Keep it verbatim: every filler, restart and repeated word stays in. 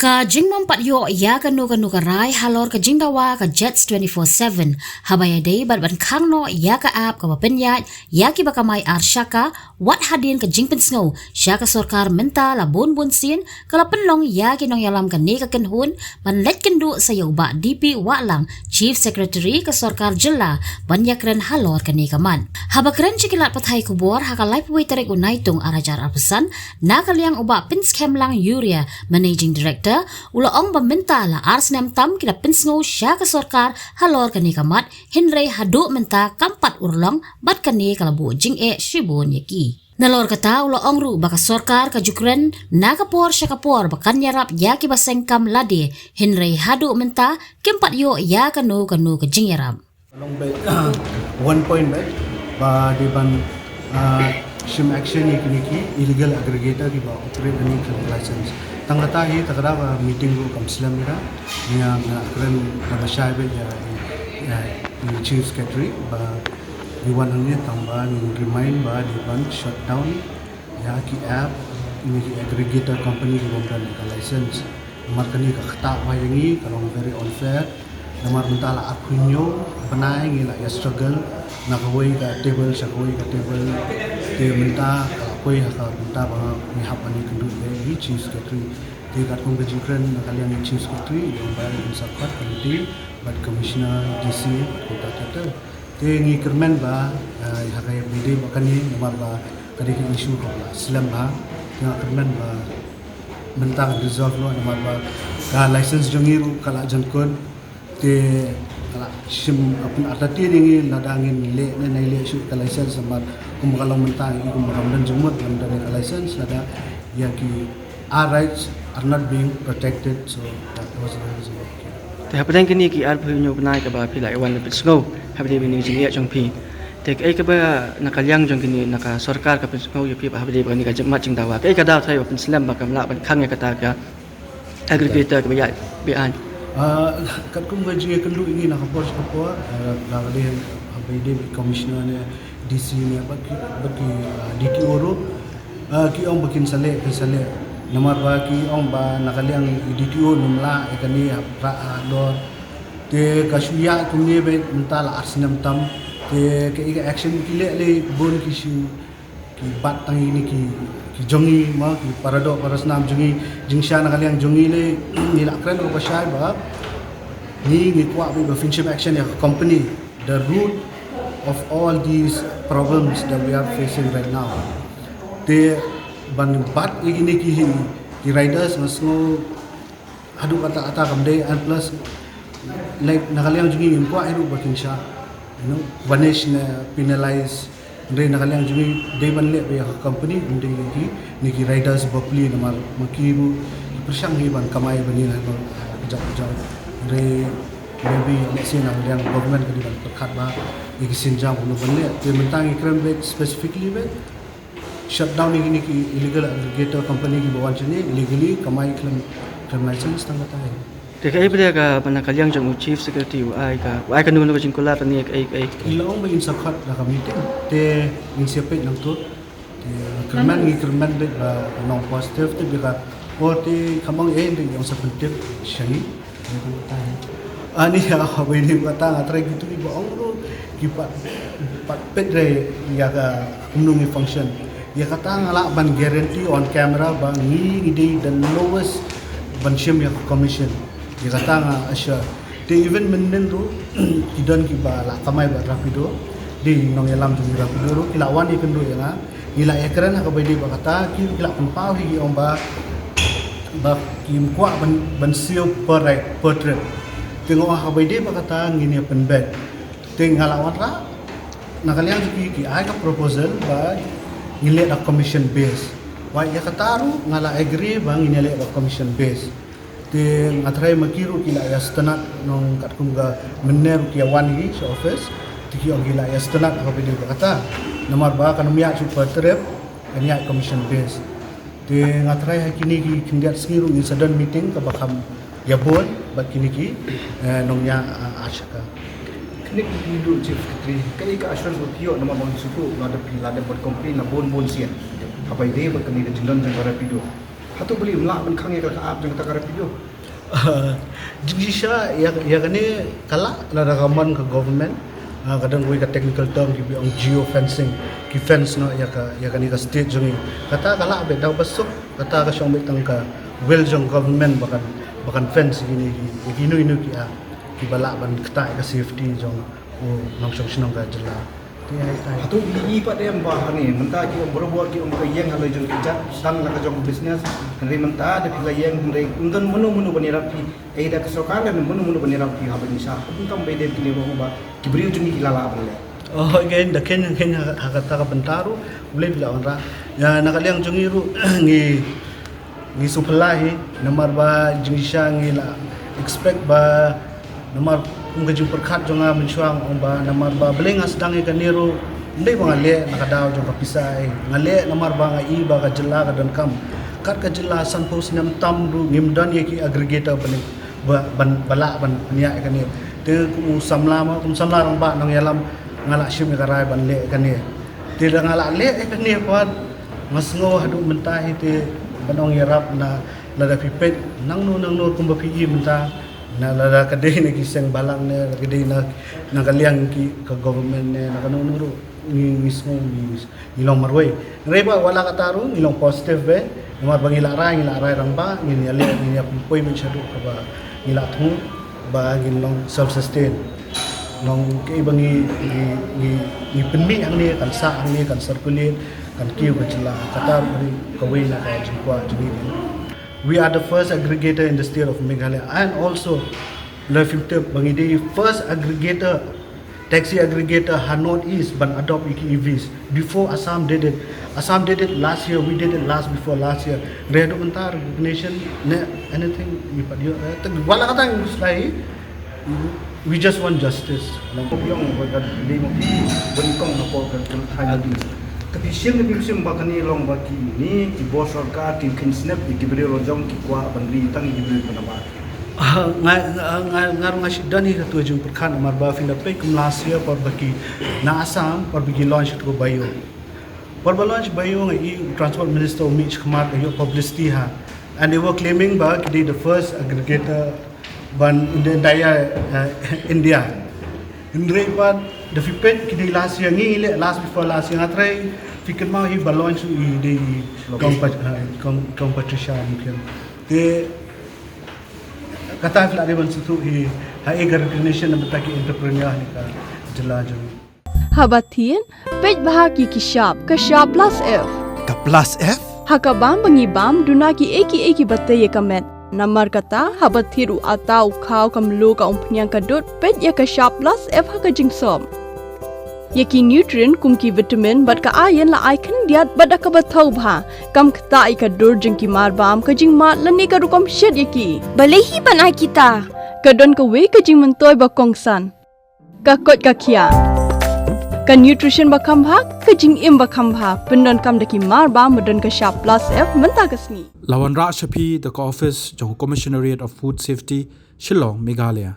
Ka jingbym pat ïoh ïa kano kano ka rai halor ka jingdawa ka Jets twenty-four seven, haba ïadei bad ban khang noh ïa ka app kaba pynïaid ïa kiba kamai ar shaka, wat hadien ka jingpynsngew sha ka sorkar mynta la bun bun sien, ka la pynlong ïa ki nongïalam kane ka kynhun ban leit kynduh sa ïa u Bah D P Wahlang, Chief Secretary ka sorkar jylla, ban ïakren halor kane ka mat. Haba kren sha ki lad pathai khubor ha ka laiphew wei tarik u Naitung ar hajar arphew san, na ka liang u Bah Pynskhem Lang Yuria, Managing Director, u la ong ba mynta la ar snem tam ki la pynsngew sha ka sorkar halor kane ka mat, hynrei haduh mynta kam pat urlong bad kane ka la buh jingeh shibun ïa ki. Nalor kata u la ong ruh ba ka sorkar ka ju kren na ka por sha ka por ba kan ïarap ïa kiba seng kam lade, hynrei haduh mynta kim pat ïoh ïa kano kano ka jingïarap. Long bad, one point bad ba dei ban, ah, shim action ïa kine ki illegal aggregator kiba operate ani khlem license. Tang kata hi ta ka da ba meeting ruh kam slem ïa ka. Nga nga kren da ba shai bad ïa, ïa, ïa Chief Secretary ba ngi wan hangne tang ba ngi remind ba dei ban shut down ïa ki app, ïa ki aggregator company ki bym don ka license. Namar kane ka ktah ba ïa ngi ka long very unfair. Namar mynta la arphew hynñiew bnai ngi la ïa struggle na kawei ka table sha kawei ka table. Te mynta ka la poi ha ka mynta ba ngi hap ban ïakynduh ïa i Chief Secretary. Te katkum ka jingkren na ka liang i Chief Secretary, i ong ba in sa khot ka meeting bad Commissioner, D C bad kumta ter ter. Te ngi kyrmen ba, eh, ha ka ïa ba dei ba kane namar ba ka dei ka issue kaba la slem bha. Te nga kyrmen ba mynta kan resolve noh namar ba ka license jong ngi ruh ka la jangkut. Te ka la shim, ah, pynartatien ïa ngi lada ngin leh ne nai leh shuh ka license namar kumba ka long mynta ngi kumba kam don jingmut lam da ka license lada ïa ki our rights are not being protected, so that was the reason. Te hapdeng kine ki arphew hynñiew bnai kaba phi la ïa wan pynsngew hapdeng kine ki jingeh jong phi, te kaei kaba na ka liang jong kine na ka sorkar ka pynsngew ïa phi ba hapdeng kane ka jingmat jingdawa, kaei ka daw tharai ba pynslem ba kam lah ban khang ïa kata ka aggregator kaba ïaid behind? Ah, katkum ka jingïakynduh ïa ngi na ka por sha ka por, ah, la ka dei hapdeng commissioner ne D C ne bad ki, bad ki, ah, D T O ruh. Ah, ki ong ba kin sa leh, kin sa leh. Namar ba ki ong ba na ka liang i D T O nym lah ïa kane ha Prah ha Halor. Te ka shu ïaid kumne bad mynta la ar snem tam. Te ka, ka action ki leh lei bun ki shu ki bat tang ïa kine ki, ki jong ngi ma ki para doh para snam jong ngi, jingshisha na ka liang jong ngi lei ngi la kren ruh ba shai ba ngi, ngi kwah ba phin shim action ïa ka company. The root of all these problems that we are facing right now. Te ban bat ïa kine ki, ki riders nga sngew haduh katta katta kam dei, and plus, like, na ka liang jong ngi ngim kwah haduh ba kin shah, you know, punish ne penalize. Hynrei na ka liang jong ngi dei ban leh ba ïa ka company, hynrei ïa ki, ne ki riders bapli namar ma ki ruh ki pyrshang hi ban kamai ban ïa ka jam jam. Hynrei maybe lehse na ka liang government ka dei ban pyrkhat ba ïa ki sienjam kumno ban leh. Te mynta ngi kren beit specifically beit shut down ïa kine ki illegal aggregator company kiba wan shane illegally, kamai khlem, khlem license tang kata hi. Te kaei pat ka, na ka liang jong u Chief Secretary u ai ka, u ai kano kano ka jingkular ne kaei kaei? I la ong ba in sa khot da ka meeting. Te in sa peit nangta. Te kyrmen, ngi kyrmen beit ba ka long positive te bad ka por te ka mong ei te ong sa pyntip sha ngi. Ani ïa haba ïadei bad kata nga trai kito kiba ong ruh ki pat, pat peit re ïa ka kumno ngi function. Ïa kata nga lah ban guarantee on camera ba ngi, ngi dei the lowest ban shim ïa ka commission. Ïa kata nga assure. Te even mynnin ruh ki don kiba la kamai bad Rapido, dei nongïalam jong Rapido ruh ki la wan ïakynduh ïa nga. Ngi la ïakren ha kaba ïadei bad kata, ki, ki la pynpaw hi ki ong ba, ba kim kwah ban, ban siew per ride, per trip. Te nga ong ha kaba ïadei bad kata ngin ïa pynbeit. Te nga la wanrah na ka liang jong ki, ki ai ka proposal ba ngin leh da commission base. Wat ïa kata ruh nga la agree ba ngin ïa leh da commission base. Te nga trai ma ki ruh ki la ïa sngewtynnat, nong katkum ka mynne ruh ki ïa wan hi sha office. Te ki ong ki la ïa sngewtynnat ha kaba ïadei bad kata. Namar ba kan ym ïaid shuh per trip, kan ïaid commission base. Te nga trai ha kine ki khyndiat sngi ruh ngin sa don meeting kaba kham ïa bun bad kine ki, eh, nongñiah, ah, ar shaka. Kine ki, kine ki, Chief Secretary, kaei ka assurance ba phi ïoh namar ba ngi sngewthuh lada phi la dep ban complain na bun bun sien haba ïadei bad kane ka jingdon jong ka Rapido? Hato balei ym lah ban khang ïa ka lad jong kata ka refuge? Jingshisha ïa, ïa kane ka lah lada ka mon ka government, ah, ka don kawei ka technical term kiba ong geofencing, ki fence noh ïa ka, ïa kane ka state jong ngi. Kata ka lah beit, da kaba suk kata ka shong beit tang ka will jong government ba kan, ba kan fence ïa kine ki, ïa kino kino ki, ah, kiba lah ban ktah ïa ka safety jong u nongshong shnong ka jylla. Hato i pat em ba hani mynta ki ong barabor ki ong ka ïeng halor jong ki jait sdang la ka jong business, hynrei mynta da phi la ïeng hynrei ym don mano mano ban ïarap phi, ei da ka sorkar lane mano mano ban ïarap phi haba ngi sha, kum tam ba i dei kine ba ki briew jong ngi ki la lah ban leh. Oh, again, da khein, khein ha, ha kata ka bynta ruh, U Blei u la wanrah. Ïa, na ka liang jong ngi ruh, ngi, ngi sngewphylla hi, namar ba jingshisha ngi la expect ba, namar kum ka jingpyrkhat jong nga mynshuwa nga ong ba, namar ba balei nga sdang ïa kane ruh, ym dei ba nga leh na ka daw jong ka pisa ei. Nga leh namar ba nga i ba ka jylla ka donkam. Kat ka jylla sanphew snem tam ruh ngim don ïa ki aggregator ban, ba, ban, ba lah ban pynïaid ïa kane. Te kum u samla ma, kum samla rangbah nongïalam, nga la shim ïa ka rai ban leh ïa kane. Te da nga la leh ïa kane pat, nga sngew haduh mynta hi te ban ong ïarap na, lada phi peit nangno nangno kumba phi i mynta, na lada ka dei na ki seng balang ne, lada ka dei na, na ka liang ki, ka government ne, na kano kano ruh, ngi, ngi sngew, ngi, ngi long marwei. Hynrei ba wat la katta ruh ngi long positive beit, namar ba ngi la rai, ngi la rai rangbah, ngin ïaleh, ngin ïa pynpoi beit shaduh kaba ngi la thmu ba ngin long self sustain. Long kaei ba ngi, ngi, ngi, ngi pynmih hangne kan sah hangne, kan circulate, kan kiew ka jylla. Kata ruh kawei na ka jingkwah jong ngi. We are the first aggregator in the state of Meghalaya, and also, lada phim tip, ba ngi dei first aggregator, taxi aggregator ha North East ban adopt ïa ki E Vs. Before Assam did it. Assam did it last year, we did it last before last year. Hynrei haduh mynta recognition ne anything ngi pat ïoh, eh, te wat la katta ngi khuslai, we just want justice. Long ko biang ba ka dei mo ki ban kong na ko ka ka thai. Ka phi shem, ka phi shem ba kane long ba kine ki bor sorkar ki khein snep ïa ki briew la jong, ki kwah ban ri tang ïa ki briew ba na ba. Ah, nga, nga, nga, nga ruh nga shu don hi kato jingpyrkhat namar ba phin da peit kum last year por ba ki na Assam por ba ki launch kato ka bio. Por ba launch bio nga i u Transport Minister u mih shakhmat ka ïoh publicity ha. And they were claiming ba ki dei the first aggregator ban in the entire, uh, India. Hynrei pat da phi peit ki dei last year, ngi leh last before last year, nga trai phi kynmaw hi ba launch u i dei i Kong Pat-, uh, Kong, Kong Patricia Mukherjee. Te kata phi la dei ban sngewthuh hi ha, eh, ka recognition na bynta ki entrepreneur ha kane ka jylla jong ngi. Haba thied, peit bha ïa ki shap, ka shap plus F. Ka plus F? Ha ka bam ba ngi bam, duna kiei kiei kiba tei ïa ka met. Namar kata, haba thied u atta, u khaw, ka mluh, ka umphniang, ka dud, peit ïa ka shap plus F ha ka jingsop. Ïa ki nutrient kum ki vitamin bad ka iron la ai khyndiat bad da kaba thaw bha. Kam ktah ïa ka dur jong ki marbam, ka jingmad lane ka rukom shet ïa ki. Balei hi ban ai kita? Ka don kawei ka jingmyntoi ba kongsan. Ka koit ka khiah. Ka nutrition ba kham bha, ka jingim ba kham bha. Pyndonkam da ki marbam ba don ka shap plus F mynta ka sngi. La wanrah sha phi da ka office jong Commissionerate of Food Safety, Shillong, Meghalaya.